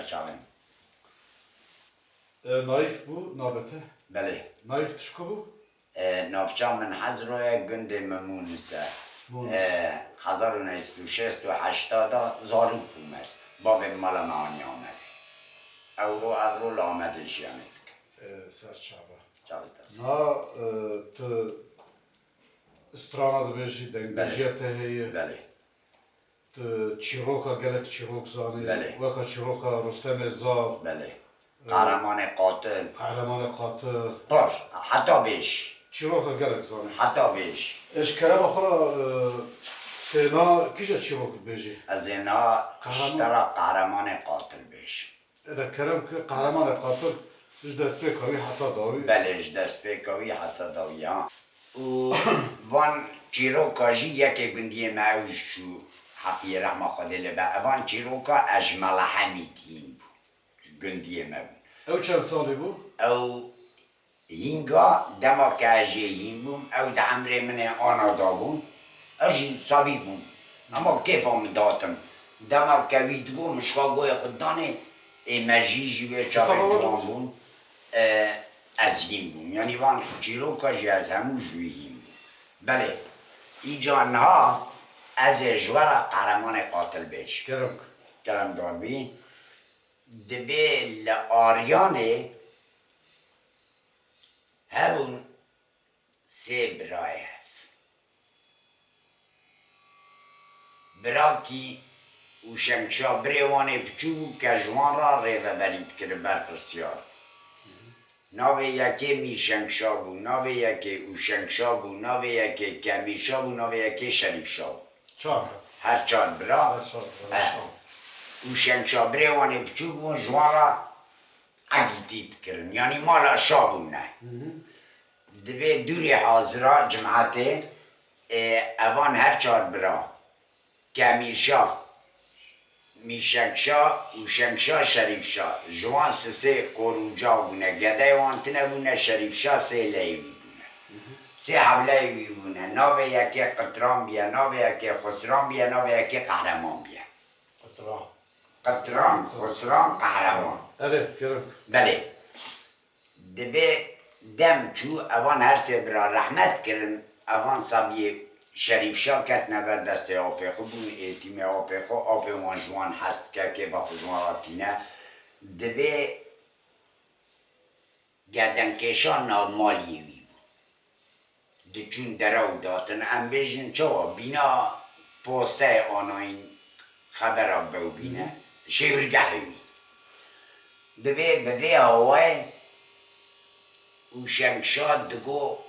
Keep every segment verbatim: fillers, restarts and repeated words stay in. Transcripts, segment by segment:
Çavên. E, Naîf bû, navê te? Belê. Naîf tu ji ku bû? E, navça min Hezro ye, gundê min Mûnis e. Mûnis. E, hezar û neh sed û şêst û heşt de zarok bûm ez. Bavê min mala me aniye Amedê. Ewro, evro li Amedê jiyanê dike. E, ser çava. Çavê te. Na, e, tu strana dibêjî, dengbêjiya te heye. Belê. Tu çîroka gelek çîrok zanî. Belê. Weka çîroka Rustemê Zal. Belê. Qehremanê qatil. Qehremanê qatil. Pir. Heta bêj. Çîroka gelek zanî. Heta bêj. E, ji kerema xwe re, e, têna kîja çîrok dibêjî? Ez ê niha Qehreman- ji te re qehremanê qatil bêjim. Ede kerem ki qehremanê qatil ji destpêka wî heta dawî. Belê, ji destpêka wî heta dawî ya. Û van çîroka jî yekê gundiyê me ew jî çû heqiyê rehma Xwedê lê be. Evan çîroka ez ji Mela Hemîd hîn bû. Gundiyê me bû. Ew çend salî bû? Ew hînga dema ke ez jê hîn bûm, ew di emrê min ê ana da bûn. Ez jî sabî bûm. Hema kêfa min datim. Dema ke wî digot, min ji xwe goyê xwe danê, ê me jî jî wê çaxê ciwan bûn. E, ez hîn bûm. Yanî van çîroka jî ez hemû ji wî hîn bûm. Belê, îca niha ez ê ji we re qehremanê qatil bêjim. Kerem. Kerem darbî. Dibê li Aryanê hebûn sê birayê hev. Birakî û Şengşa birê wan ê biçûk bû ke ji wan re rêveberî dikirin berpirsiyar. Navê yekê Mîşengşa bû, navê yekê Ûşengşa bû, navê yekê Kemîrşa bû, navê yekê Şerîfşa bû. Çar. Her çar bira. Her çar bira, Eh. çar. Ûşengşa birê wan ê biçûk bûn, ji wan re egîtî dikirin. Yanî mala şa bûne. Divê dûrê hazira cimetê, e, evan her çar bira. Kemîrşa, Mîşekşa û Şengşa Şerîfşa. Ji wan sisê korûca bûne. Gedeyê wan tune bûne, Şerîfşa sê leyê wî bûne. Sê hewleyê wî bûne. Navê yekê Qitran biye, navê yekê Xusran biye, navê yekê Qehreman biye. Qitran. Qitran, Xusran, Qehreman. Erê, gerek. Belê. Divê dem çû, evan her sê bira rehmet kirin, evan sabiyê Şerîfşa ketine ber destê apê xwe, bûn êtîmê apê xwe, apê wan ji wan hez dike, kêfa xwe ji wan re tîne. Divê gerdenkêşan nav maliyê wî bû. Diçûn dere û datin, em bêjin çawa, bîna posteyê anayîn xebera bewbîne, şêwirgehê wî. Divê bi vê awayê û Şengşa digo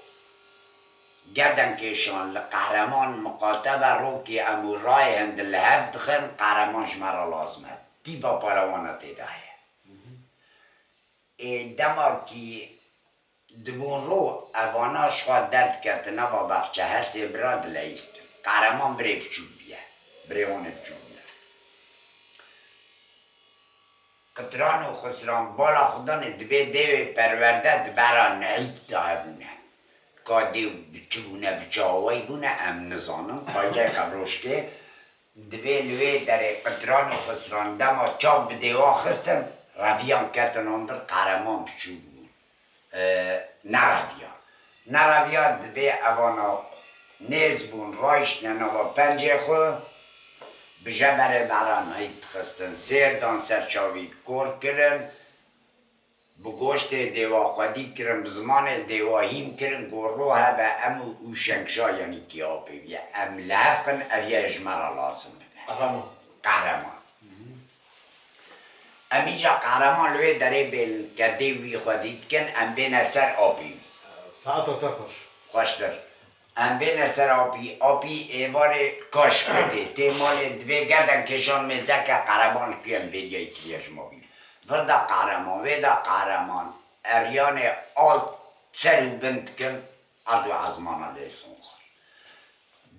gerdenkêşan li Qehreman miqatebe rokê em û rayê hin di li hev dixin, Qehreman ji me re lazim e. Tîpa palewana tê de heye. Ê dema kî dibûn ro, evana ji xwe derdiketin nava baxçe, her sê bira dileyîstin. Qehreman birê biçûk biye. Birê wan ê biçûk biye. Qitran û Xusran bala xwe danê, dibê dê wê perwerde di bera nehîk de hebûne. Ka dê bi çi bûne, bi çi awayî bûne, em nizanin. Qaydeyê xebrokê, dibê li wê derê Qitran û Xusran dema çav bi dêwa xistin, reviyan ketin andir, Qehreman biçûk bûn. E, nereviya. Nereviya, dibê evana nêz bûn, rayiştine nava pencê xwe, bi jeberê bera nehîk dixistin, sêr dan ser çavî kor kirin, bi goştê dêwa xwedî kirin, bi zimanê dêwa hîm kirin, got, ro hebe em û Ûşengşa, yanî kî apê wî ye, em li hev xin, ev yayê ji me re lazim bibe. Qehreman. Qehreman. Em îca Qehreman li wê derê bên ke dê wî xwedî dikin, em bêne ser apê wî. Saeta te xweş. Xweştir. Em bêne ser apî, apî êvarê Kaşkurdê, tê malê, dibê gerdenkêşan mêzeke Qehreman li ku em bêriyayî kiriye ji ma bîne. Vir de Qehreman, wê de Qehreman, eryanê alt ser û bin dikin, erd û ezmana lê son xwe.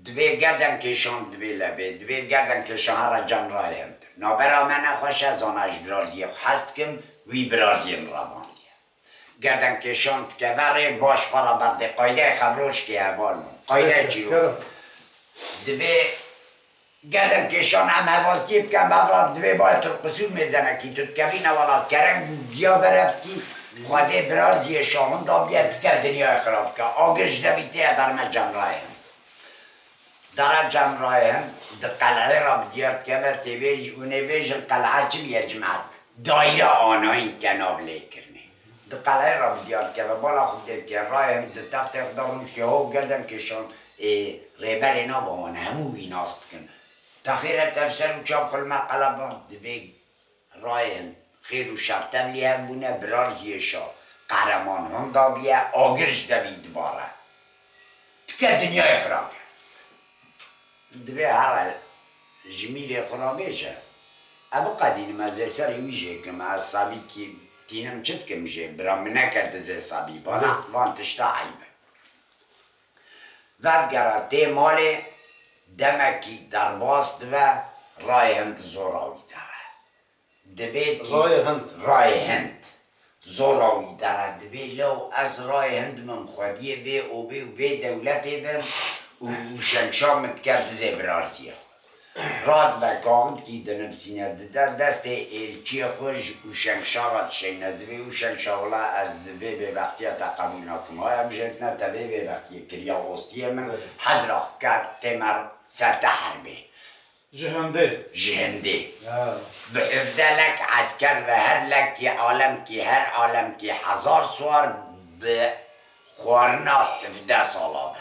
Divê gerdenkêşan divê levê, divê gerdenkêşan here cem rayê hem. Navbera me nexweş e, zana ji biraziyê xwe hez dikim, wî biraziyê min revandiye. Gerdenkêşan dikeve rê, baş xwe re berdê, qaydeyê xebrokê heval min. Qaydeyê çîrok. Divê Gelek kêşan em hevaltiyê bikin, bi hev re divê bayê tu li qisûr mêzenekî, tu dikevî newala kerem û giya berev dikî, Xwedê birarziyê şahûn dabiye, dike dinyayê xirab dike. Agir ji devî tê ye derme cemrayê hin. Dere cemrayê hin, di qeleyê re bi diyar dikeve, tê bêjî û nêbêjin qeleya çi bûye cimat? Dayre anayîn dike nav lêkirinê. Di qeleyê re bi diyar dikeve, bala xwe dê dike, rayê hin di textê xwe de rûniştiye ho gelden kêşan, ê, rêberê nava wan e, hemû wî nas dikin. Texêre tev ser û çav xwe li me qeleband, dibê rayên xêr û şer tevlî hev bûne, birarziyê şa qehreman hinda bûye, agir ji devî dibare. Dike dinyayê xirab e. Divê here ji mîrê xwe re bêje, e, biqedînim, ez ê serê wî jê kim, ez sebîkî tînim çi dikim jê, bira min neke dizê sebî, vana, van tişta eyb e. Vedigere tê malê, demekî derbas dibe, rayê hin di zora wî de re. Dibê kî Rayê hind. Rayê hind. Zora wî de re. Dibê lew ez rayê hind bim, xwediyê vê obê û vê dewletê bim û Ûşengşa min dike dizê birarziyê xwe. Radibe kaxidkî dinivîsîne, dide destê êlçiyê xwe ji Ûşengşa re dişeyne. Dibê Ûşengşa, wela ez vê bêbextiya te qebûl nakim. Haya mijêtine te vê bêbextiyê kiriya ostiyê min, Evet. hezra xwe ke tê me ser te herbê. Ji hindê. Ji hindê. Ya. Bi hevde lek esker ve her lekî alemkî, her alemkî hezar swar bi xwarina hevde sala be.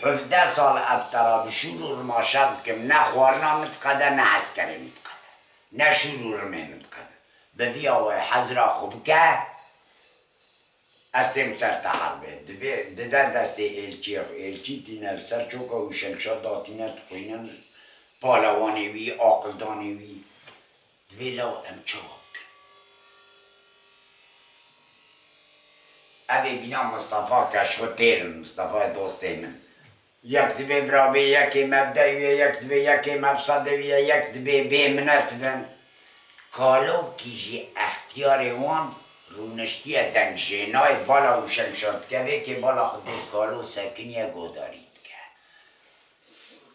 Hevde sal ev tera bi şûr û rima şer bikim, ne xwarina min diqede, ne eskerê min diqede. Ne şûr û rimê min diqede. Bi vî awayî hezra xwe bike, Ez têm ser te herbê. Dibê, dide destê êlçiyê xwe. Êlçî tîne li ser çoka Ûşengşa datîne, dixwînin palewanê wî, aqildanê wî. Dibê lew em çawa bikin? Ev ê bîna Mistefa Keşxo têr in, Mistefayê dostê min. Yek dibê bira bê yekê me bide wî ye, yek dibê yekê me bi sedê wî ye, yek dibê bê minet bin. Kalokî jî extiyarê wan rûniştiye deng jê nayê, bala Ûşengşa dike, vê kê bala xwe dê kalo sekiniye godarî dike.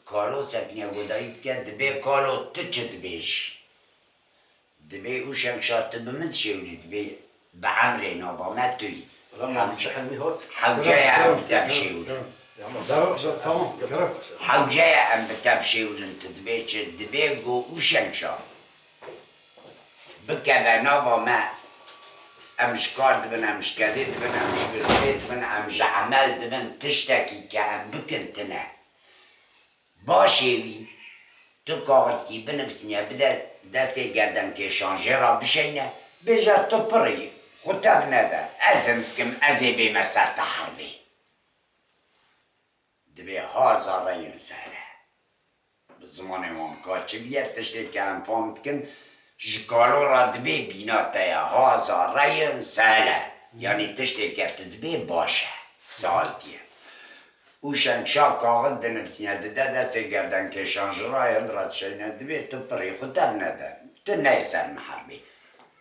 Kalo sekiniye godarî dike, dibê kalo tu çi dibêjî? Dibê Ûşengşa tu bi min dişêwirî, dibê bi emrê nava me tu yî. Wela Mamoste Hilmî hat. Hewce ye em bi te bişêwirin. Tamam, tamam. Hewce ye em bi te bişêwirin, tu dibê çi? Dibê ku Ûşengşa bikeve nava me, em ji kar dibin, em ji kedê dibin, em ji gursê dibin, em ji emel dibin, tiştekî ke em bikin tine. Başê wî, tu kaxidkî binivîsîne, bide destê gerdenkêşan, jê re bişeyne, bêje tu pir î, xwe tev nede, ez hin dikim, ez ê bême ser te herbê. Dibê ha zareyên sere. Bi zimanê wan ka çi bûye, tiştê ke em fam dikin, ji kalo re dibê bîna te ye, ha zareyên sere. Yanî tiştê ke tu dibê baş e, saltî ye. Ûşengşa kaxid dinivîsîne, dide destê gerdenkêşan, ji rayê hin re dişeyne, dibê tu pir î, xwe tev nede. Tu neyê ser min herbê.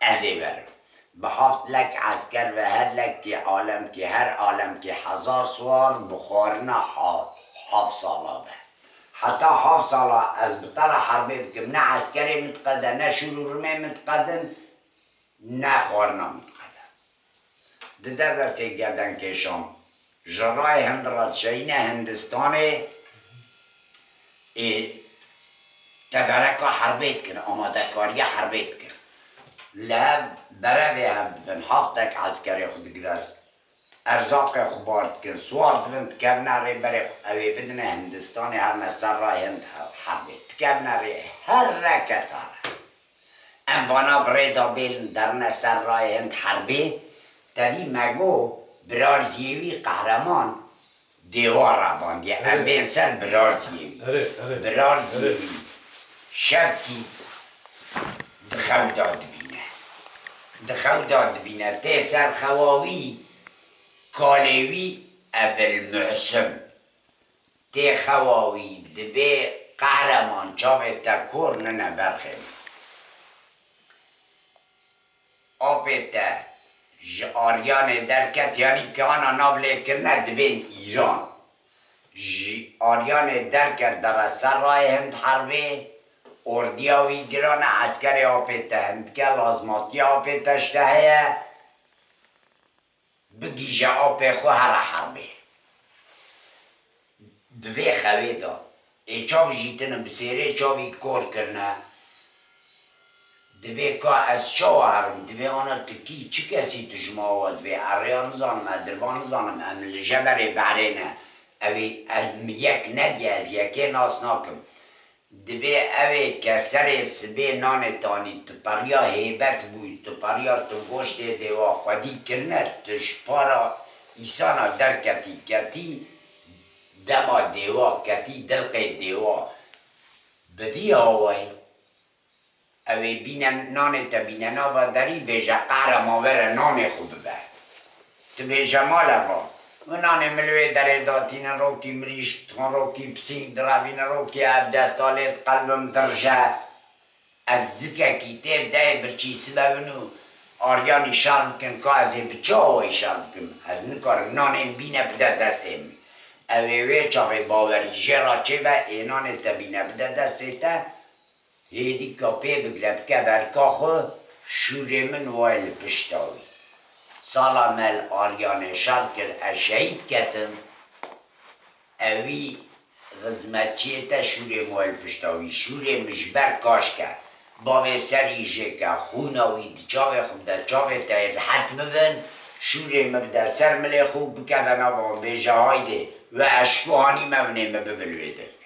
Ez ê werim. Bi heft lek esker ve her lekî alemkî, her alemkî hezar swar bi xwarina ha-, heft sala be. Heta heft sala ez bi te re herbê bikim, ne eskerê min diqede, ne şûr û rimê min diqedin, ne xwarina min diqede. Dide destê gerdenkêşan, ji rayê hin re dişeyne Hindistanê, ê, tebereka herbê dikin, amadekariya herbê dikin. Li hev berevê hev dibin, haftek eskerê xwe digire, erzaqê xwe bar dikin, swar dibin, dikevine rê berê xwe ew ê bidine Hindistanê, herine ser rayê hin herbê. Dikevine rê, here kete re. Em vana bi rê de bêlin derine ser rayê hin herbê, tevî me got, birarziyê wî qehreman dêwar revandiye. Em Erê. Bên ser birarziyê wî. Erê, erê. Birarziyê Erê. Wî şevkî di xew de dibîne. Di xew de dibîne. Tê ser xewa wî, kalê wî Ebil Muhsim. Tê xewa wî dibê qehreman çavê te kor nine berxê min. Apê te ji Aryanê derket, yanî ke ana nav lê kirine dibên Îran. Ji Aryanê derket dere ser rayê hind herbê, ordiya wî giran e, eskerê apê te hindke, lazmatiya apê te ji te heye, bigihîje apê xwe here herbê. Di vê xewê de ê çav jî tinin bi sêrê çavî kor kirine. Divê ka ez çawa herim? Divê ana tu kî, çi kesî tu ji me awa divê? Ez rêya nizanim, ez dirvan nizanim, em li jeberê behrê ne. Ew ê, ez mi yek nediye, ez yekê nas nakim. Divê ew ê ke serê sibê nanê tanî, tu periya hêbet bûyî, tu periya tu goştê dêwa xwedî kirine, tu ji para îsana derketî, ketî dema dêwa, ketî dilqê dêwa. Bi vî awayî ew ê bîne nanê te bîne nava derî, bêje, qehreman were nanê xwe bibe. Tu bêje, mala va, min nanê min li wê derê datînin, rokî mirîşk dixwin, rokî pisînk direvînin, rokî ev desta lê diqelbim dirje. Ez zikekî têr deyê birçî sibe bin û Aryanî şer bikin, ka ez ê bi çi awayî şer bikim? Ez nikarim nanê min bîne bide destê min. Ew ê wê çaxê bawerî jê re çêbe, ê nanê te bîne bide destê te, hêdîka pê bigire bike berka xwe, şûrê min waye li pişta wî. Sala me li Aryanê şer kir, ez şehîd ketim. Ewî xizmetçiyê te şûrê min waye li pişta wî. Şûrê min ji ber kaş ke. Bavê serî jê ke, xûna wî di çavê xwe bide, çavê te yê rihet bibin, şûrê min bide ser milê xwe û bikeve nava wan, bêje, haydê, we ez ji ku hanîme, winê min bibin wê derê.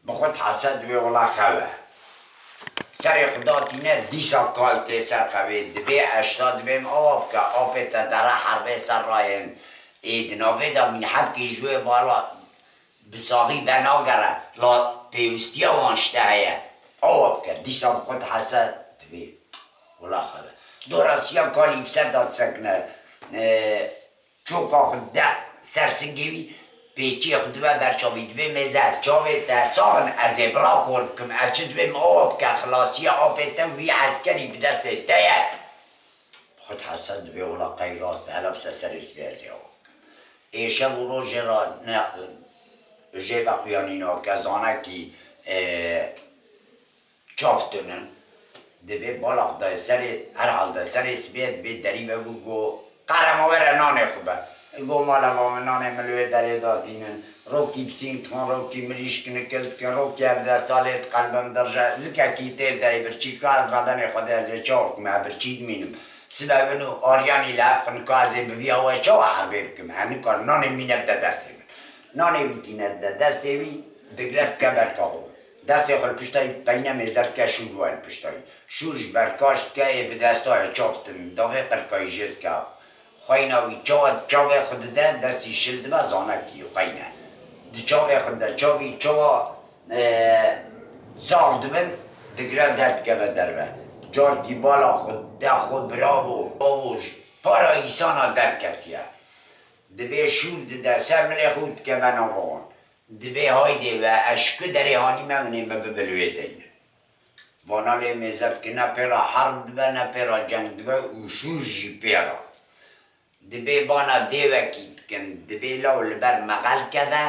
Bi xwe dihese divê wela xew e. Serê xwe datîne, dîsa kal tê ser xewê. Divê eşta divê min awa bike, apê te dere herbê ser rayên. Ê di navê de mîn hebkî ji wê vala bi saxî venagere. La pêwîstiya wan ji te heye. Awa bike, dîsa bi xwe dihese divê wela xew e. Dora siya kalî bi ser de disekine. Ê, Çoka xwe dide ser singê wî, pêçiyê xwe dibe ber çavî, dibê mêze, çavê te sax in, ez ê vira kor bikim, ez çi dibêm awa bike, xilasiya apê te wî eskerî bi destê te ye. Xwe dihese dibê wela qey rast e, hela bise serê sibê ez ê awa bikim. Ê şev û rojê re ne, jê vexuyanîna ke zanekî, ê, Çav tune. Dibê bala xwe dayê serê, herhalde serê sibê dibê derî ve bû, got, Qehreman were nanê xwe be. Got, mala va min nanê min li wê derê datînin. Rokî pisîng dixwin, rokî mirîşk nikil dikin, rokî ev desta lê diqelbim dirje. Zikekî têr deyê birçî, ka ez rebenê Xwedê ez ê çawa bikim, ez birçî dimînim. Sibe bin û Aryanî li hev xwe nika ez ê bi vî awayê çawa herbê bikim? Ez nikarim nanê mîne bide destê min. Nanê wî tîne dide destê wî, digre dike berka xwe. Destê xwe li pişta wî peyne mêze dike, şûr waye li pişta wî. Şûr ji ber kaş dike, ê bi desta ye çav tune. Davê qirkayî jê dike. Xweyna wî çawa çavê xwe dide, destî şil dibe, zanekî xweyne. Di çavê xwe de çavî çawa, e, zax dibin, digre derdikeve derve. Carkî bala xwe dide xwe, biravo, bavo, ji para îsana derketiye. Dibê şûr dide ser milê xwe û dikeve nava wan. Dibê haydê we, ez ji ku derê hanîme, winê me bibe li wê deyne. Vana lê mêze dike, ne pê re herb dibe, ne pê re ceng dibe û şûr jî pê re. Dibê bana dêwekî dikin, dibê law li ber mexel keve,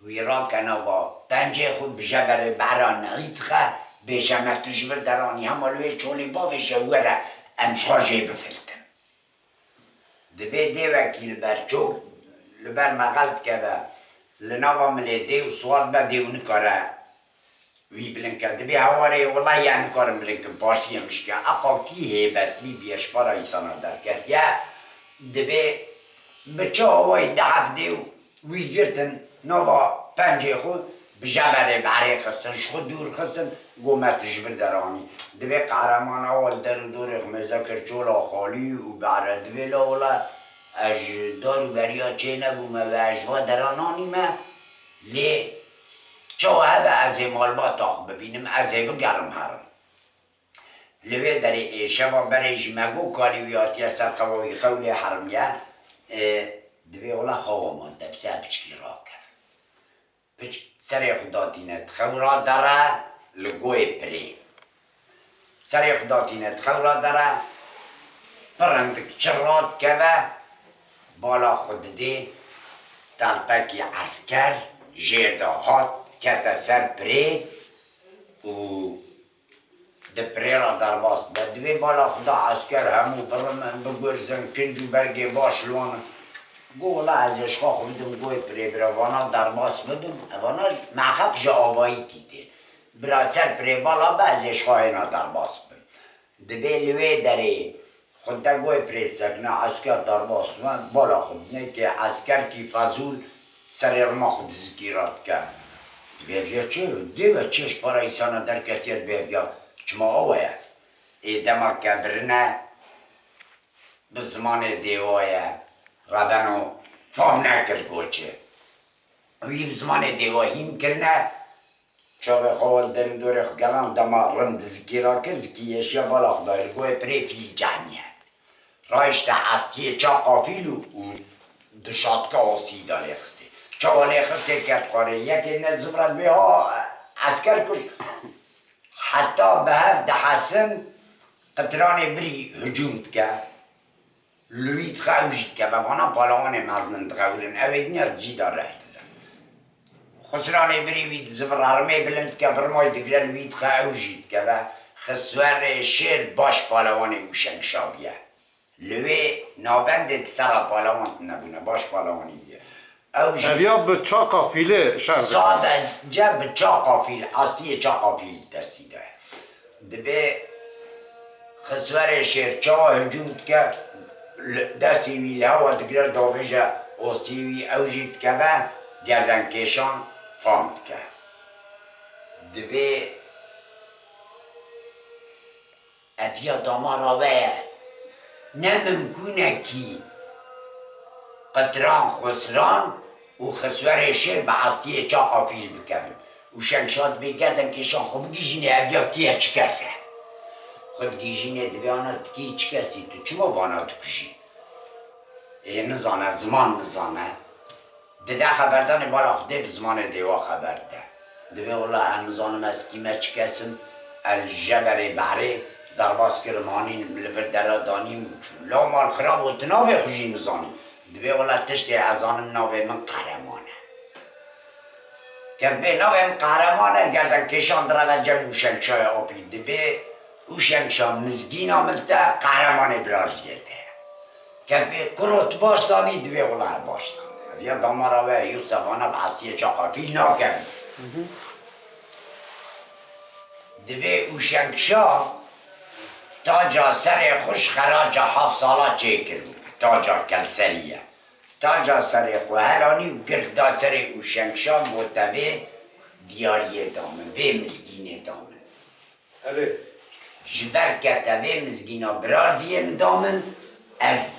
wî rake nava pencê xwe, bi jeberê behra nehî dixe, bêje me tu ji vir deranî, hema li wê çolê bavêje were, em ji xwe jê bifiltin. Dibê dêwekî li ber çok, li ber mexel dikeve, li nava milê dêw siwar dibe, dêw nikare wî bilind ke. Dibê hewarê, wela ez nikarim bilind kim, parsiyê min şike. Eqa kî hêbetlî bûye, ji para îsana derketiye. Dibê bi çi awayî du heb dêw wî girtin, nava pencê xwe bi jeberê berê xistin, ji xwe dûr xistin, got, me tu ji vir deranî. Dibê qehreman awa li der û dorê xwe mêze kir, çola xalî û bere. Dibê la wela ez ji dar û beriya çê nebûme ve ez ji va dera nanîme, lê çawa hebe ez ê malbata xwe bibînim, ez ê bigerim herim. Li wê derê ê şeva berê jî me got, kalî wî hatiye ser xewa wî, xew lê herimiye. Ê, dibê wela xewa mande, bise piçkî rakev. Piçk serê xwe datîne di xew ra dere li goyê pirê. Serê xwe datîne di xew ra dere, pirindik çi radikeve, Bala xwe didê telpekî esker jêr de hat, kete ser pirê û di pirê re derbas dibe. Divê bala xwe da esker hemû birimin, bigurzin, kinc û bergê baş li wan. Got, wela ez ê ji xwe xwe bidim goyê pirê bira vana derbas bibim. Evana meheqeq ji avayî tî tê. Bira ser pirê bala be, ez ê ji xwe hêna derbas bibim. Dibê li wê derê xwe de goyê pirê disekine, esker derbas dibe, bala xwe dinê tê, eskerkî fezûl serê rima xwe dizikî radike. Dibê viya çi? Dê ve çi ji para îsana derketiye, dibê viya çima awe ye? Ê dema ke birine bi zimanê dêwa ye, rebeno fam nekir got çi. Wî bi zimanê dêwa hîn kirine, çavê xwe li derû dorê xwe gelan dema rind zikî rakir, zikî yeşiya bala xwe dayê li goyê pirê fîl cehmiye. Rayişte estiyê çaqa fîl û, û dişatka ostî da lê xistê. Çawa lê xistê ket xwarê, yekê ne zibra dibê ha esker kuj. Heta bi hev dihesin qitranê birî hicûm dike. Li wî dixe ew jî dikeve, vana palawanê mezin in dixewirin, ew ê dinya di cî de reh didin. Xusranê birî wî dizivira rimê bilind dike, bi rimayî digire li wî dixe ew jî dikeve. Xiswerê şêr baş palawanê û şengşaviye. Li wê navendê di sera palawan tune bûne, baş palawanî bûye. Ew jî Ev ya bi çaqa fîlê şer dike. Sadece bi çaqa fîl, astiyê çaqa fîl destî de. Dibê Xiswerê şêr çawa hicûm dike, li, destê wî li hewa digire, davêje ostiyê wî, ew jî dikeve gerdenkêşan fam dike. Dibê Ev ya damara we ye. Ne mimkûn e kî qitran, xusran û xiswerê şêr bi astiyê çaqa fîl bikevin. Û şengşa dibê gerdenkêşan xwe bigihîjînê, ev ya kî ye, çi kes e? Xwe digihîjînê dibê ana tu kî, çi kes î, tu çima vana dikujî? Ê nizane, ziman nizane. Dide xeberdanê bala Xwedê bi zimanê dêwa xeber dide. Dibê wela ez nizanim ez kî me çi kes im, ez li jeberê behrê derbas kirim, hanînim li vir dera danîm û çûm. Law mal xirab û tu navê xwe jî nizanî. Dibê wela tiştê ez zanim navê min Qehreman e. Ke dibê navê min Qehreman e, gerdenkêşan direve cem û şengşaya apî. Dibê û şengşa mizgîna min te Qehremanê birarziyê te ye. Ke dibê kuro tu baş zanî, dibê wela baş zanî. Ev ya damara we ye, yoksa vana bi hestiyê çaqa fîl nakevin. Dibê û şengşa taca serê xwe ji xeraca heft sala çêkiribû. Taca kelserî ye. Taca serê xwe helanî û girt da serê û şengşa, got te vê diyariyê da min, vê mizgînê da min. Erê. Ji ber ke te vê mizgîna birarziyê min da min, ez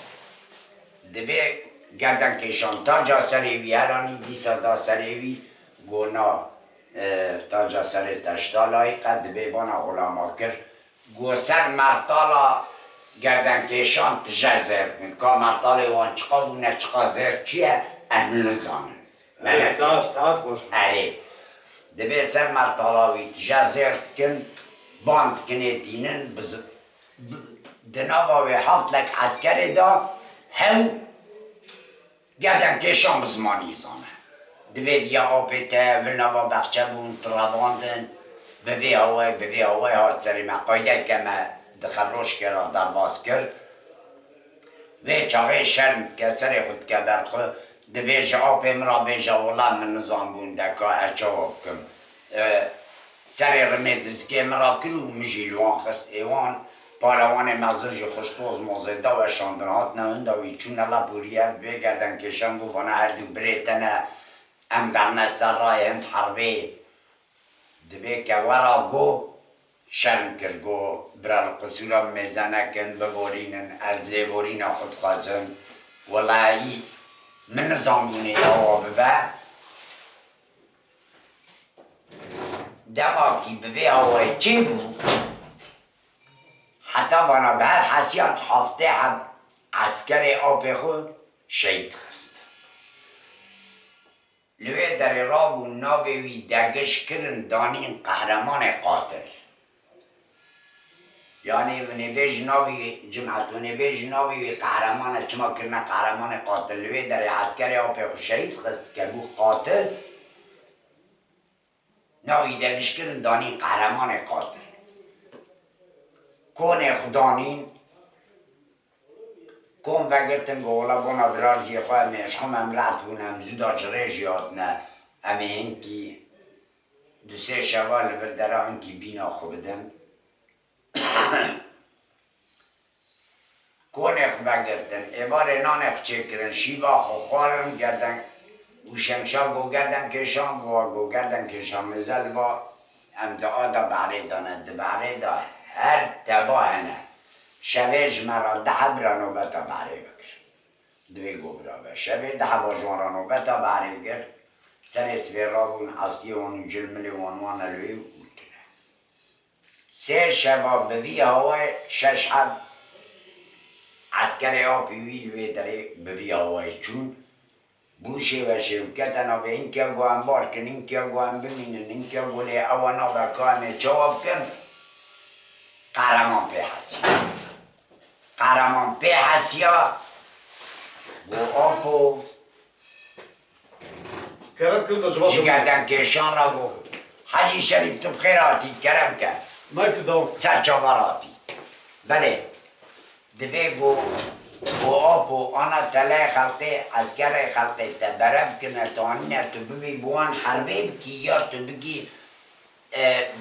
dibê gerdenkêşan taca serê wî helanî, dîsa da serê wî, got na, e, taca serê te ji ta layîq e, dibê bana xulama kir. Got ser mertala gerdenkêşan tije zêr bikin. Ka mertalê wan çiqa bûne, çiqa zêr çi ye, em nizanin. Erê, saet, saet xweş bû. Erê. Dibê ser mertala wî tije zêr dikin, ban dikinê tînin, bi zi-, bi, di nava wê heft lek eskerê de hew gerdenkêşan bi zimanî zane. Dibê viya apê te, wil nava baxçe bûn, tu revandin, bi vê hawayê, bi vê hawayê hat serê me. Qaydeyke me di xerroşkê re derbas kir. Vê çaxê şerm dike, serê xwe dike ber xwe, dibêje apê min re bêje, wela min nizanbûn de ka ez çawa bikim. E, serê rimê dizikê min re kir û min jî li wan xist. Ê wan palewanê mezin jî xwe ji toz mozê da weşandin, hatine hinda wî çûne Lepûrî, ev vê gerdenkêşan got, vana her du birê te ne, em berne ser rayê hind herbê. Dibê ke wera got, şerm kir, got, bira li qisûra min mêze nekin, biborînin, ez lêborîna xwe dixwazim. Welayî min nizanbûnê awa bibe. Dema kî bi vê awayê çêbû, heta vana bi her hesiyan heftê heb eskerê apê xwe şehîd xist. Li wê derê rabûn navê wî degiş kirin, danîn Qehremanê Qatil. Yanî winê bêj navî, Cimet, winê bêj navî wî qehreman e, çima kirine qehremanê qatil? Li wê derê eskerê apê xwe şehîd xist, ke bû qatil, navî dergîş kirin, danîn qehremanê qatil. Konê xwe danîn, kon vegirtin, go wela bona virajiyê xwe, em ê ji xwe memret bûn, em zû da ji rê jî hatine, em ê hinkî du sê şeva li vir dera hinkî bîna xwe bidin. Konê xwe vegirtin, êvarê nanê xwe çêkirin, şîva xwe xwarin, gerden û şemşa go gerden kêşan, go, go gerden kêşan, mêze li va em di ada behrê de ne, di behrê de her teba hene. Şevê ji me re deh hebra nobeta behrê bikirin. Divê go birabe. Şevê deh heba ji wan re nobeta behrê girt, serê sivê rabûn, estiyê wan û cilmilê wan wan ne li wê û tine. Sê şeva bi vî hawayê şeş heb eskerê apî wî li wê derê bi vî hawayê çûn. Bû şêwe şêw kete navê, hinkî ya go em bar kin, hinkî ya go em bimînin, hinkî ya go lê ewa nabe, ka em ê çawa bikin? Qehreman pê hesiya. Qehreman pê hesiya, go apo, Kerem kir da cevap ji gerden kêşan re go. Hecî Şerîf, tu bi xêr hatî, kerem ke. Nayf tu dawam. Ser çavar hatî. Belê. Divê go, go apo ana telê xelqê, eskerê xelqê te berev kine, tanîne tu bibî bi wan herbê bikî ya tu bikî e,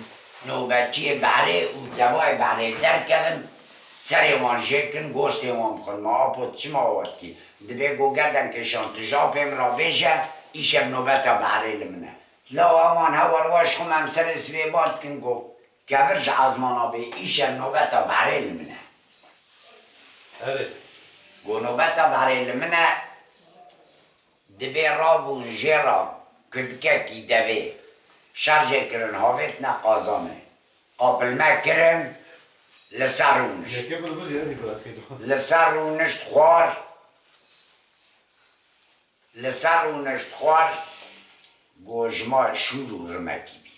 nobetçiyê behrê û tevayê behrê derkevin, serê wan jêkin, goştê wan bixwin. Ma apo, tu çima wa dikî? Divê go gerden kêşan, tu ji apê min re bêje, îşev nobeta behrê li min e. Lawa wan hewa re wa ji xwe me em serê sivê bar dikin, go kevir ji ezmana bê, îşev nobeta behrê li min e. Erê. Go nobeta behrê li min e, Divê rabûn jê re kurdkekî devê şerjê kirin, havêtine Qazanê. Qapilme kirin, li ser rûnişt. Yekê min bi jê ez ê birakî. Li ser rûnişt xwar, li ser rûnişt xwar, go ji ma şûr û rimekî bîne.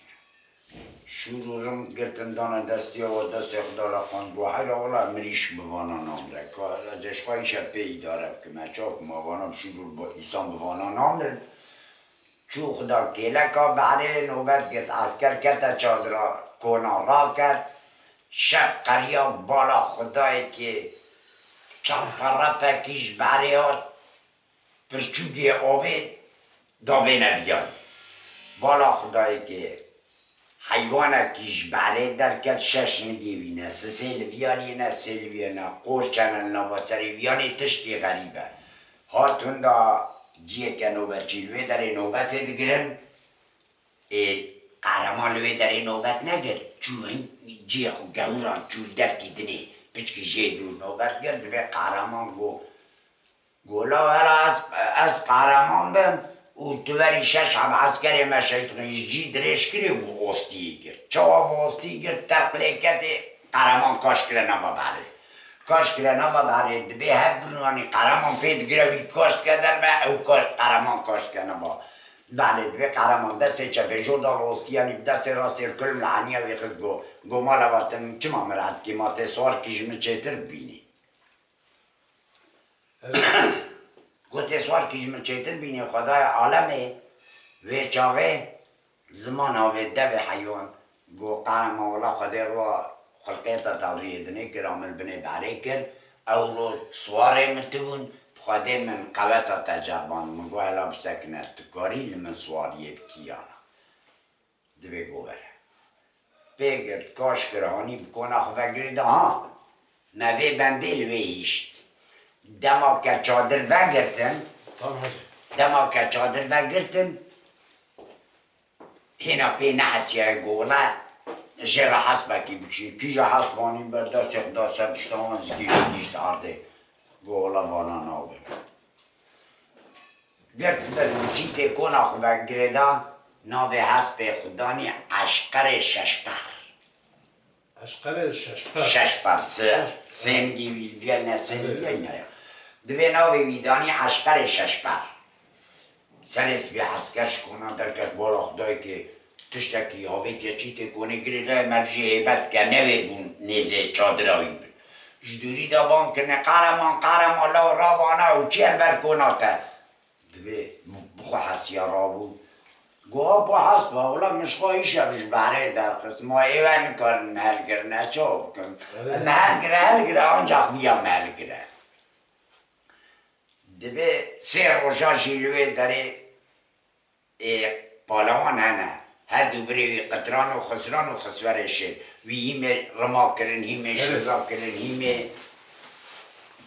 Şûr û rim girtin dane destiya we, destê xwe da li xwend, got, heyra wela mirîş bi vana namire. Ka ez ê ji xwe îşev pê îdare bikim. Ez çawa bikim, vana şûr û rim, însan bi vana namirin. Çû xwe da kêleka behrê, nobet girt, esker kete çadira, kona raket. Şev qeriya bala Xwedayekê çar perepekî ji behrê hat. Pirçûkê avê davêne viyanê. Bala Xwedayekê heywanekî ji behrê derket, şeş nigê wî ne, sisê li viyanê ne, sê li wî ne, qoç hene li nava serê viyanê, tiştê xerîb e. Hat hunda ciyeke nobetçî li wê derê nobetê digirin. Ê, Qehreman li wê derê nobet negirt. Çû hin ciyê xwe gewran, çû li derkî dinê, piçkî jê dûr nobet girt, divê Qehreman got, Gola wela ez, ez qehreman bim û tu verî şeş heb eskerê me şehîd xin, ji cî dirêj kirê û bi ostiyê girt. Çawa bi ostiyê girt, terq lê ketê, qehreman kaş kire nava behrê. Kaş kire nava behrê, dibê her binanî qehreman pê digire, wî kaş dike derve, ew kaş, qehreman kaş dike nava behrê. Dibê qehreman destê çepê jor da li ostiyanî, bi destê rastê li kulm li heniya wî xist, got, got, mala we, tu çima min re dikî, ma tê siwar kî ji min çêtir bibînî? Gotê, siwar kî ji min çêtir bînî, Xwedayê alemê, wê çaxê ziman avê devê heywan. Got, Qehreman, wela Xwedê riwa xulqeta te riyê dinê kir, a min binê behrê kir. Ew roj siwarê min tibûn, bi Xwedê min qeweta te ceriband. Min got, hela bisekine, tu karî li min siwariyê bikî ya na? Divê govere. Pê girt, kaş kir, hanî bi kona xwe ve girê de, ha, me vê bendê li wê hişt. Dema ke çadir vegirtin, Tamam hacı. Dema ke çadir vegirtin, hêna pê nehesiyaye, got, wela jê re hesbekî bikişîn. Kîja hesb anî ber destê xwe da ser dişta wan, zikî gihîşt erdê. Got, wela vana nabin. Girt bir, çîtê kona xwe ve girêdan, navê hespê xwe danî Eşqerê Şeşper. Eşqerê Şeşper. Şeşper, si. Şeşper. Sêngî wî li viyane, sêngî Evet. Viyane ya. Divê navê wî danî Eşqerê Şeşper. Serê sibê esker ji kona derket, bala Xwedayê ke tiştekî avêtiye çîtê konê girêdayê, merv jê hêbet ke newê bûn, nêzê çadira wî bin. Ji dûrî de bang kirine, "Qehreman, qehreman, law rabana û çi ye li ber kona te?" Divê bi xwe hesiya rabû. Got, "Abo hespa, wela min ji xwe îşev ji behrê derxist, ma êwe nikarin me hilgirine, çawa bikim? Erê. Me hilgire, hilgire, ancax viya me hilgire." Divê sê roja jî li wê derê ê palewan hene. Her du birê wî Qitran û Xisran û Xisverê şêr. Wî hîmê rima kirin, hîmê Evet. şoza kirin, hîmê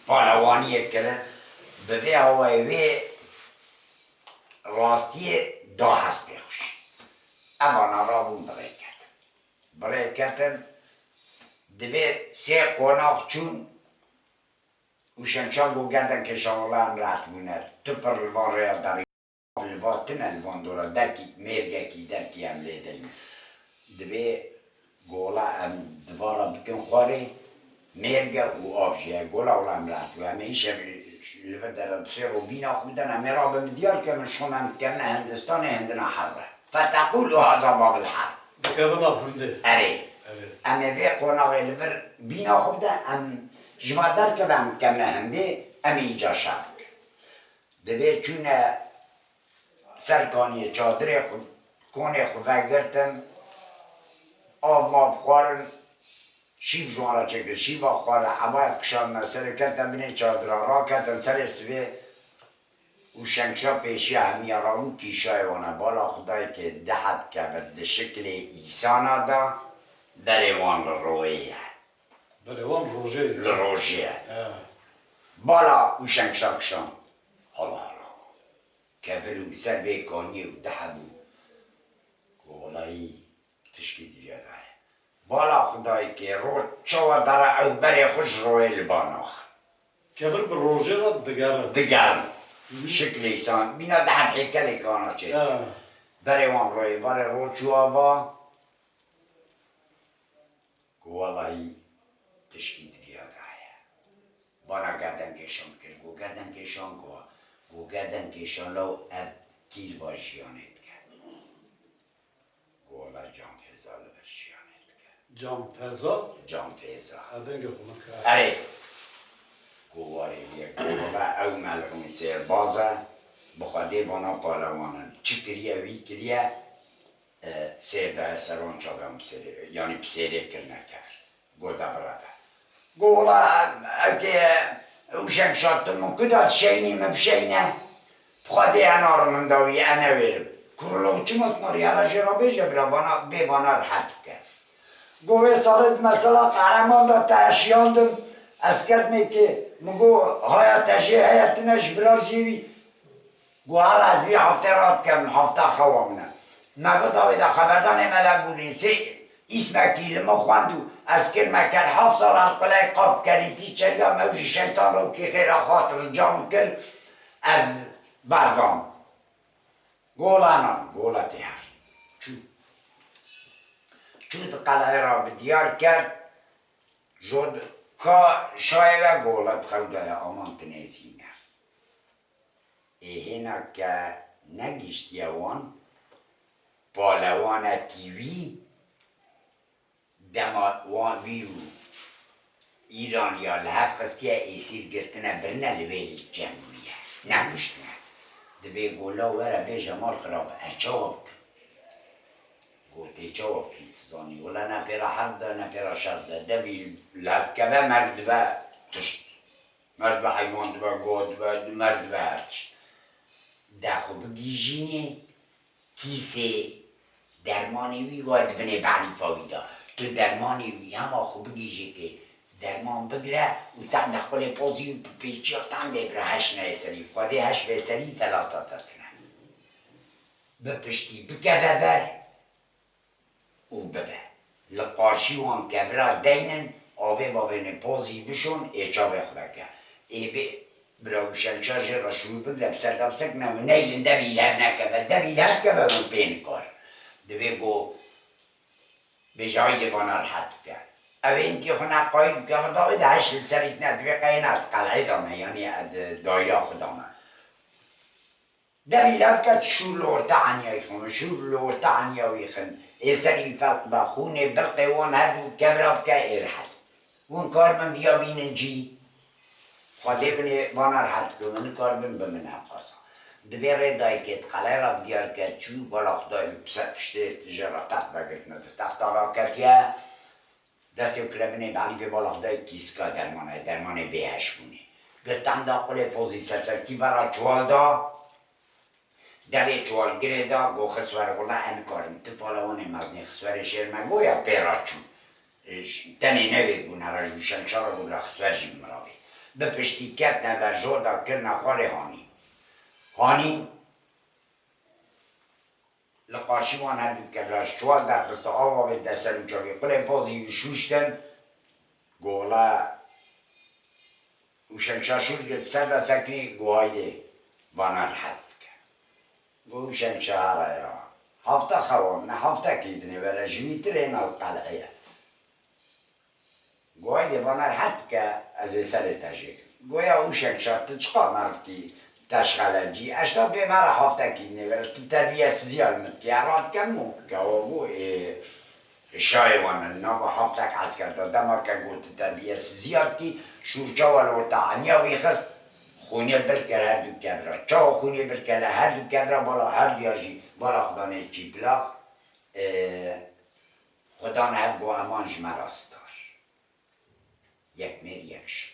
palewaniyê kirin. Bi vê awayê wê rastiyê da hespê xwe jî. Evana rabûn bi rê ketin. Bi rê ketin, divê sê qonax çûn û Şemşad got, "Gerden kêşan, wela em rehet bûne. Tu pir li van rêya derî, li va tune li van dora, derkî mêrgekî, derkî em lê deyne. Divê gola em divara bikin xwarê, mêrge û av jî ye. Gola wela em rehet bû. Em ê îşev li vir dera du sê ro bîna xwe bidin, em ê rabin bi diyar ke min şon em dikevine Hindistanê, hindina herb e. Feteqûl û haza babil herb." Dikevin nav hindê. Erê. Erê. Em ê vê qonaxê li vir bîna xwe bide, em ji va derkeve em dikevine hindê, em ê îca şer bikin. Divê çûne ser kaniyê çadirê xwe, konê xwe vegirtin, av mav xwarin, şîv ji wan re çêkir, şîva xwarin, ebaya kişandine serê, ketin binê çadira, raketin serê sivê û Şengşa pêşiya hemiya rabû kîşayê wan e. Bala Xwedayê ke di heb kevir di şiklê îsana de berê wan li royê ye. Berê wan rojê ye. Li rojê ye. He. Bala û Şengşa kişand. Hala hala. Kevir û ser vê kaniyê û di hebû. Ku welayî tişkî diviya daye. Bala Xwedayê ke roj çawa dara ew berê xwe ji royê li ba naxin. Kevir bi rojê re digerin. Digerin. Hı hı. Şiklê îsan, bîna di heb hêkelê kana çê. Ha. Berê wan royê, berê roj çû ava. Ku welayî tişkî diviya daye. Bana Gerdenkêşan kir. Ku Gerdenkêşan ku, ku Gerdenkêşan law ev kî li ba jiyanê dike. Ku wela Canfêza li vir jiyanê dike. Canfeza? Canfêza. Ev dengê xwe min kir. Erê. Ku warê wî ye, ku wela ew melûn sêrbaz e, bi Xwedê bana palewan in. Çi kiriye, wî kiriye, e, sêr daye ser wan çavan bi sêrê, yanî bi sêrê kirine kevir. Got, "De bireve." Got, "Wela, eke û Şengşa tu min ku da dişeynî, min bişeyne. Bi Xwedê ena rimindawî, e newêrim." Kurilo, "Çima tu marî hela jê re bêje bira, vana, bê vana rehet bike." Got, "Vê salê di mesela Qehreman de te şiyandim. Ez ketmê ki min got, 'Haya te jê heye, tune ji bira jê wî.'" Got, "Hela ez vî heftê radikem, hefta xewa min e." Me vir da wê de xeberdanê Mele Bûrîn sê îsmekî li min xwend û ez kirme ker heft sal her quley qap kerîtî çeriya me û ji şeytan rokî xêra xwe hat rica min kir, ez berdam. Gola nan, gola tê her. Çû. Çû di qeleyê re bi diyar kerd, jod ka şayê ve gola di xew de ye, aman tinêzîne. Ê hêna ke negihiştiye wan, palewanekî wî dema wan wî û Îraniya li hev xistiye, êsîr girtine, birine, li wê li cem bûye, nekuştine. Dibê gola were bêje mal xirab e, çawa bikim? Gotê, "Çawa bikî, tu zanî? Wela ne pêra herb de, ne pêra şer de. Devî li hev keve, merg dibe tişt." Merdibe heywan dibe, go dibe, merdibe her tişt. De xwe bigihîjînê kîsê dermanê wî wa di binê belîfa wî de. Tu dermanê wî hema xwe bigihîjê kê derman bigire û tem de xulê pozî û bi pêçiya tem dê bira heş neyê serî. Xwedê heş bê serî felata te tune. Bi piştî bikeve ber. û bibe. Li qarşî wan kevira deynin, avê bavênê pozî bişon, ê çavê xwe veke. Ê bê bira û şença jê re şûr bigire, bi ser de bisekine û ney linde bî lev nekeve, de bî lev keve û pê nikar. Divê go bêje, "Haydê vana rehet bike." Ev ê hinkê xwe ne qayîl bike, xwe dawê de heş li serî tine, divê qeyê ne di qeleyê de me, yanî di dayira xwe de me. Devî lev ket, şûr li orta eniyayî xin, şûr li orta eniya wî xin. Ê serî felq be, xûnê birqê wan her du kevra bike ê rehet. Hûn karibin viya bînin cî. Xwedê binê vana rehet bikin, hûn nikaribin bimine qasa. Dibê rê dayikê di qelê re bi diyar ke çû, bala Xwedayê bi ser piştê ji re text vegirtine, di texta raketiye, destê û kirebinê bi elîfê bala Xwedayê kîska dermanê, dermanê vê hişbûnê. Girt em da qulê pozî serserkî bera çuwal da, Devê çuwalgirê da, go Xiswer, wela ez nikarim, tu palewanê mezinê Xiswerê şêr me, go ya pê ra çû. Tenê newêk bûne re ji Şengşa re, go bila Xiswer jî bi min ra bê. Bi piştî ketine ber jor da kirine xwarê hanî. Hanî li qarşî wan her du kevra ji çuwal derxiste, ava vê de ser û çavê qulê pozî wî şûştin. Gola û Şengşa şûr girt ser de sekinî, go haydê vana rehet bike. Go û Şengşa here ya. Hafta xewa min e, haftekî dinê were, ji wî tirê nav qeleyê. Go haydê vana rehet bike, ez ê serê te jêkim. Goya û Şengşa, tu çiqa merivkî teşxele cî? Eşta bê me re haftekî dinê were, tu terbiyesiziya li min dikî, ez radikem û kewa bû ê. Şayê wan e, nava haftek esker de, dema ke got tu terbiyesiziya dikî, şûr çawa li orta eniya wî xist, xûnê bir kir her du kevra. Çawa xûnê bir kir li her du kevra, bala her duya jî, bala Xudanê çîplax, e, Xudan hev go eman ji me re star. Yek mêr yek şî.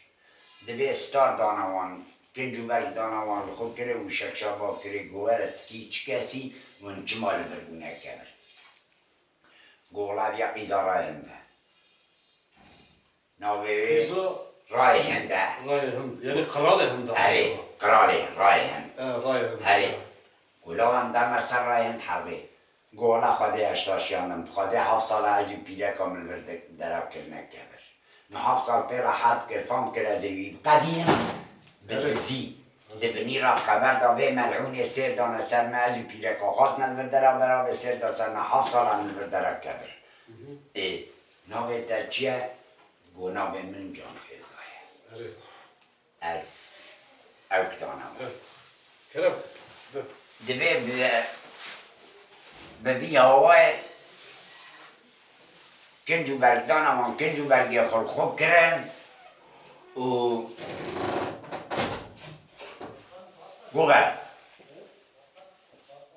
Dibê star dana wan, kinc û berg dana wan li xwe kirê û Şengşa ba kirê, go were tikî çi kesî, hûn çima li vir bûne kevir? Go wela viya qîza rayê hinde. Navê wê Qîza rayê hinde. Rayê hind. Yanî qiralê hind. Erê, qiralê rayê hind. E, rayê hind. Erê. E. Go wela wan dana ser rayê hind herbê. Go wela Xwedê eştaşiya min, bi Xwedê heft sala ez û pîreka min vir de-, dera kirine kevir. Min heft sal pê re herb kir, fam kir ez ê wî biqedînim, bi dizî. Di binî re xeber da vê melûnê sêr dane ser me, ez û pîreka xwe hatine li vir dera beravê sêr da ser me, heft sala min li vir dera kevir. Ê, navê te çi ye? Go navê min Can Fêza ye. Erê. Ez ew kidana me. Kerem, de. Divê bi, bi vî awayê kinc û bergdana wan, kinc û bergê xwe li xwe kirin û gover.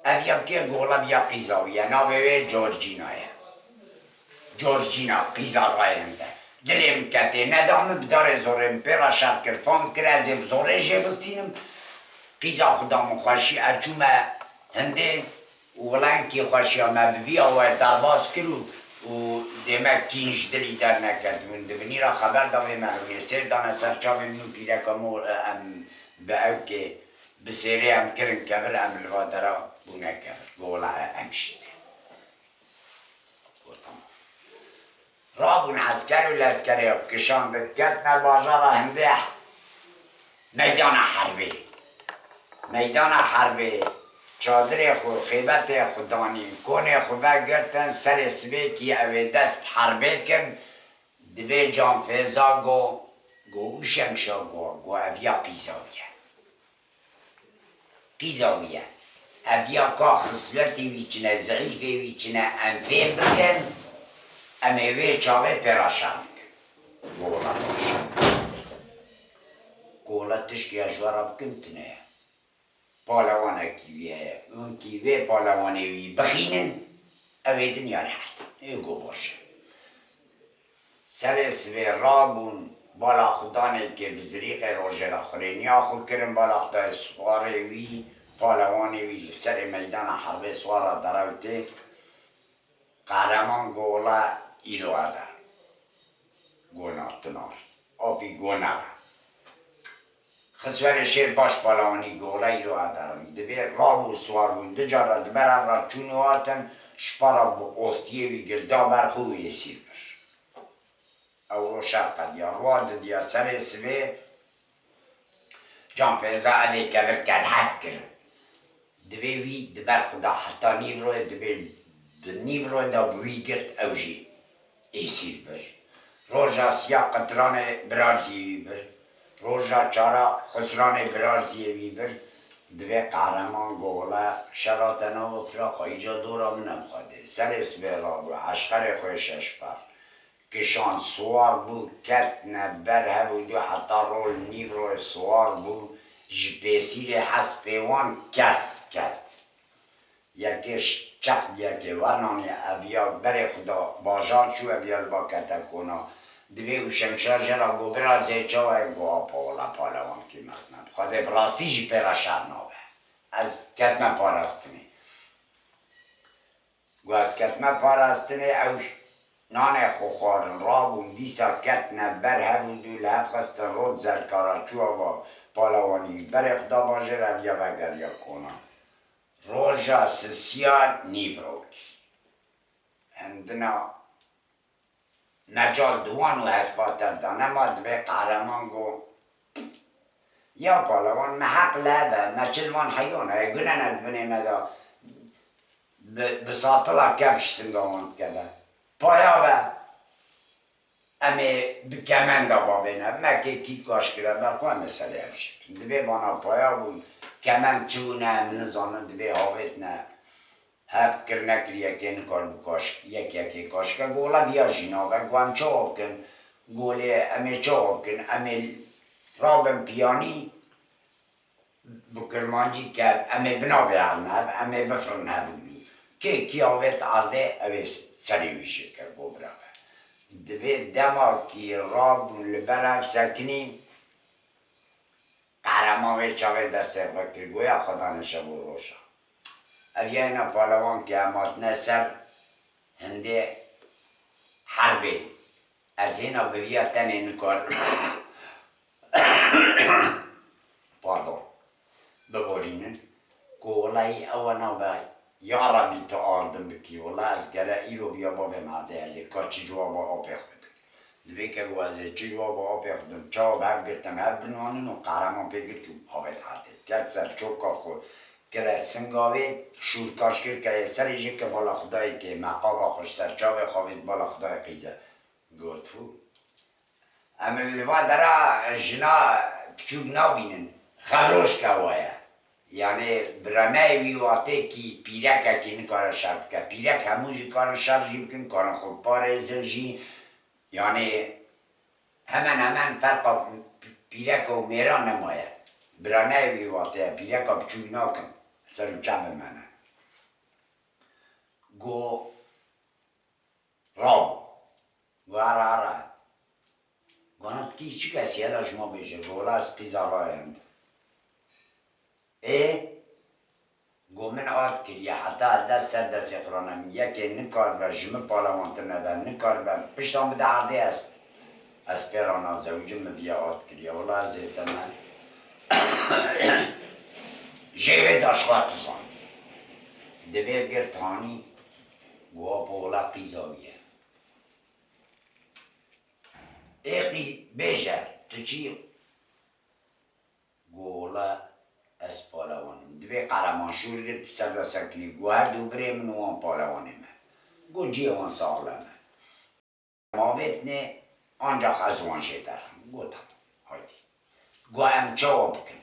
Ev ya kê? Gola viya qîza wî ye. Navê wê Georgina ye. Georgina, qîza rayê hinde. Dilê min ketê, neda min bi darê zorê min pê re şer kir, fam kir, ez ê bi zorê jê bistînim. Qîza xwe da min xweşî, ez çûme hindê û wela enkî xweşiya me bi vî awayê derbas kir û, û dê me kîn ji dilî derneketibûn. Di binî re xeber da vê melûnê sêr dane ser çavê min û pîreka min û em bi ewkê Bi sêrê em kirin kevir, em li va dera bûne kevir. Go wela e, em şîte. Go tamam. Rabûn esker û leskerê kişandin, ketine bajara hindê meydana herbê. Meydana herbê çadirê xwe, xêbetê xwe danîn, konê xwe vegirtin, serê sibêkî ew ê dest bi herbê kin, divê Can Fêza go, go û Şengşa go, go ev ya qîza wî ye. Qîza wî ye. Ev ya ka xisletê wî çi ne, zeîfê wî çi ne, em fêm bikin, em ê wê çaxê pê re şer bikin. Go wela baş e. Go wela tişkê ya ji we re bikim tune ye. Palewanekî wî heye. Hinkî vê palewanê wî bixînin, ew ê dinya rehet in. Ê go baş e. Serê sibê rabûn, bala xudanê kê bi zirîqê rojê re xurêniya xwe kirin, bala xudayê siwarê wî, palewanê wî li serê meydana herbê siwara derewtê. Qehreman go wela îro eve. Go na tinar. Apî go neve. Xiswerê şêr baş palewanî go wela îro eve. Divê rabû siwar bûn. Du cara di ber hev re çûn û hatin, ji para bi ostiyê wî girt da ber xwe û êsîr bir. Ew roj şer qediya. Rûa didiya serê sibê Can Fêza evê kevir kelhet kirin. Divê wî di ber xwe de heta nîvroyê, divê di nîvroyê de bi wî girt, ew jî êsîr bir. Roja siya qitiranê birarziyê wî bir. Roja çara xisiranê birarziyê wî bir. Divê qehreman go wele şera te nava firaqa, îca dora min e bi Xwedê. Serê sibê rabû, eşqerê xwe şeşper kişand, siwar bû, ketine ber hev û du heta rol nîvroyê siwar bû, ji pêsîrê hespê wan ket ket. Yekê ş-, çeq yekê wernanî eviya berê xwe da bajar çû, eviya li ba kete kona. Divê û şemşa jê ra go bira zê çawa ye, go apa wela palewankî mezin e. Bi Xwedê bi rastî jî pê re şer nabe. Ez ketime parastinê. Go ez ketime parastinê, ew nanê xwe xwarin, rabûn, dîsa ketine ber hev û du li hev xistin rot zerkara çû ava palewanî berê xwe da bajêr, eviya vegeriya kona. Roja sisiya nîvrokî. Hindina mecal di wan û hespa tev de nema, divê qehreman go, ya palewan, me heq li hev e, me çil van heywan heye, gune ne di binê me de bi, bi satila kevş singa wan dikeve. Paya be. Em ê bi kemenda bavê ne, me kê kî kaş kire ber xwe, em ê serê hev jê bikin. Divê vana paya bûn, kemend çi bûne, em nizanin, divê havêtine hev kir nekir, yekê nikar bi kaş, yek yekê kaş ke, go wela viya jî nabe, go em çawa bikin, go lê em ê çawa bikin, em ê rabin piyanî, bi kirmancî ke em ê bi navê herin hev, em ê bifirin hev û du. Kê kî avêt erdê, ew ê serê wî jê ke, go bira be. Divê dema kî rabûn li ber hev sekinî, qehreman vê çaxê destê xwe kir, goya Xwedanê şev û roja. Ev yayna palewan ke em hatine ser, hindê herbê. Ez hêna bi viya tenê nikarim, pardon, biborînin, ku welahî ew nabe, ya Rebî tu ardim bikî, wela ez gere îro viya bavê me de ez ê ka çi cewaba apê xwe bidim. Divê ke ku ez ê çi cewaba apê xwe bidim, çawa bi hev girtin, hev binwanin û qehreman pê girt û avêt erdê. Ket ser çoka xwe, kire singa wê, şûrkaş kir ke yê serê jê ke bala Xwedayê ke meqaba xwe ji ser çavê xwe avêt bala Xwedayê qîze. Got, fû. Em li va dera jina piçûk nabînin. Xeroşka wa ye. Yanî biraneyê wî watê kî pîrekekî nikare şer bike. Pîrek hemû jî karin şer jî bikin, karin xwe biparêzin jî. Yanî hemen hemen ferqa pîreka û mêra nemaye. Biraneyê wî watê ye, pîreka piçûk nakin. Ser û çavê me ne. Go, Rabû. Go, here, here. Gona, tu kî çi kesî, hela ji me bêje. Go, wela ez qîza rayend. Ê? Go, min at kiriye, heta dest ser destê xwe rane. Yekê nikaribe ji min palewantir nebe, nikaribe piştan bide erdê, ez, ez pê re nazewicim, min viya at kiriye. Wela ez ê te me jê vê de ji xwe tu zanî. Divê girt hanî, go, apo, wela qîza wî ye. Ê qî-, bêje, tu çi yî? Go, wela ez palewan im. Divê qehreman şûr girt, ser de sekinî. Go, her du birê min û wan palewanê me. Go, cihê wan saxlem e. Ma vêtinê, ancax ez wan jê derxim. Go, tamam, haydî. Go, em çawa bikin?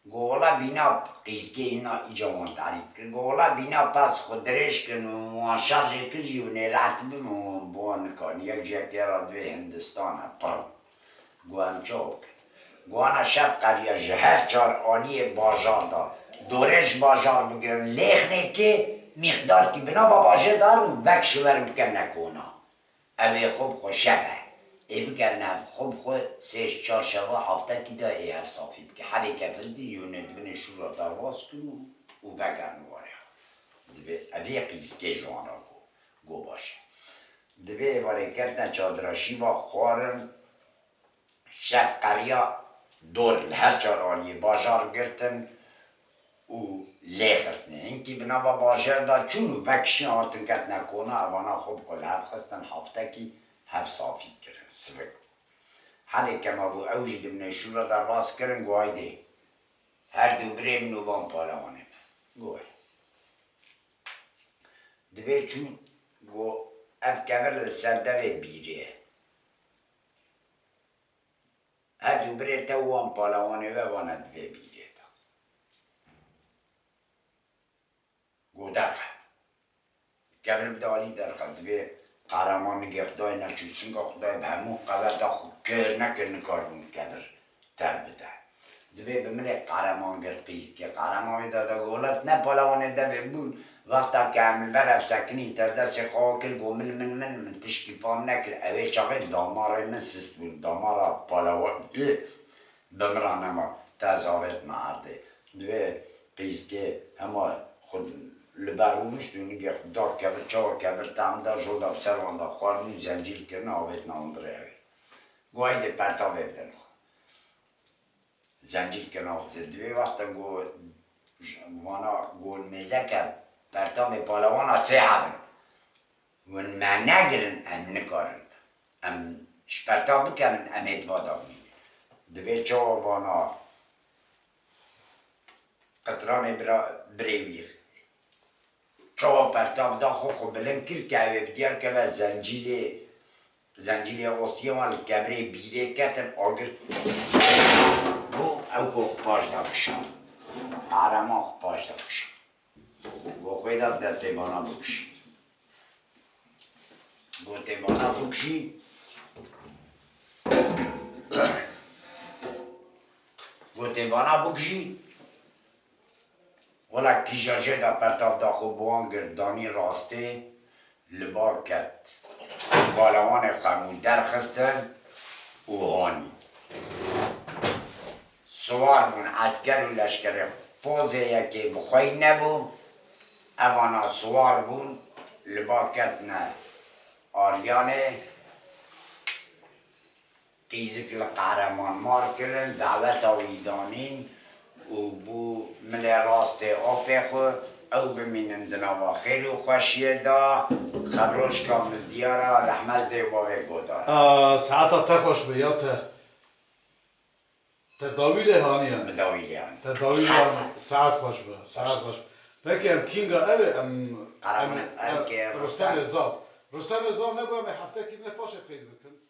Go, wela bîna qîzkê hîna îca wan tarîf kir. Go, wela bîna pez xwe dirêj kin û wan şerjê kir jî û nêrehet bibin û bi wan nikarin. Yek ji yekê re divê Hindistan e, pir. Go, em çawa bikin? Go, ana şev qeriya ji her çar aliyê bajar de. Dorê ji bajar bigirin, lêxnekê mîqdarkî binava bajêr darin û vekişin werin bikevine kona. Ew ê xwe bi xwe şev e. Ê bikevine ev xwe bi xwe sê çar şeva heftekî de ê ev safî bike. Hebê kefil dî yûnê di binê şûra derbas kin û, û vegerin warê xwe. Divê ev ê qîzkê ji wan re go, go baş e. Divê êvarê ketine çadira şîva xwarin. Şev qeriya dor li her çar aliyê bajar girtin û lê xistine. Hinkî bi nava bajêr de çûn û vekişîn hatin ketine kona, evana xwe bi xwe li hev xistin, heftekî hev safî kirin, sivik. Hebê kema bû, ew jî di binê şûra derbas kirin, go haydê. Her du birê min û van palewanê me. Go were. Divê çûn, go ev kevir li ser devê bîrê ye. Her du birê te û wan palewanê ve vane di vê bîrê de. Û derxe. Kevir bide alî derxe. Divê Qehreman nigê xwe dayê neçû singa xwe dayê bi hemû qeweta xwe kir nekir nikaribûn kevir ter bide. Divê bi milê Qehreman gir qîzkê. Qehreman wê de de golet ne palewanê devê bûn. Wexta ke em li ber ev sekinîn te destê xwe kir got min, min, min, min tişkî fam nekir. Ew ê çaxê damarê min sist bûn. Damara palewan ê bi min re nema. Te ez avêtme erdê. Divê qîzkê hema xwe li ber rûnişt û nigê xwe da kevir, çawa kevir tam da, joda bi ser wan da xwarin û zencîl kirine, avêtine hundirê ew ê. Got, "Haydê pertavê bidin xwe." Zencîl kirine, avêtin. Divê wexta got, vana got, "Mêzeke pertavê palewana sê hebin. Win me negirin, em nikarin. Em ji pertav bikevin, em ê di va de bimînin." Divê çawa vana qitranê bira, birê wî. Çawa pertav da xwe, xwe bilind kir ke ew ê bi diyar keve zencîlê, zencîlê ostiyê wan li kevirê bîrê ketin, agir bû, ew ku xwe paş de kişand. Qehreman xwe paş de kişand. Got, "Xwêda bide tê vana bikişî." Got, "Tê vana bikişî." Got, "Tê vana bikişî." Wela kîja jê de pertav da xwe bi wan girt, danî rastê, li ba ket. Palewanê xwe hemû derxistin û hanî. Siwar bûn, esker û leşkerê pozê yekê bi xwe yî nebû. Evana siwar bûn, li ba ketine Aryanê. Qîzik li Qehreman mar kirin, daweta wî danîn û bû milê rastê apê xwe, ew bimînin di nava xêr û xweşiyê de. Xebrojka min diyar e, rehmet dê û bavê godar e. Aa, saeta te xweş be ya te. Te dawî lê haniye. Min dawî lê haniye. Te dawî lê haniye. Saet xweş be, saet xweş. Peki em kînga ev ê, em, Qehreman em, ev em, ke Rustemê Rustem. Zav. Rustemê Zav nebû, em ê heftekî din paşê qeyd bikin.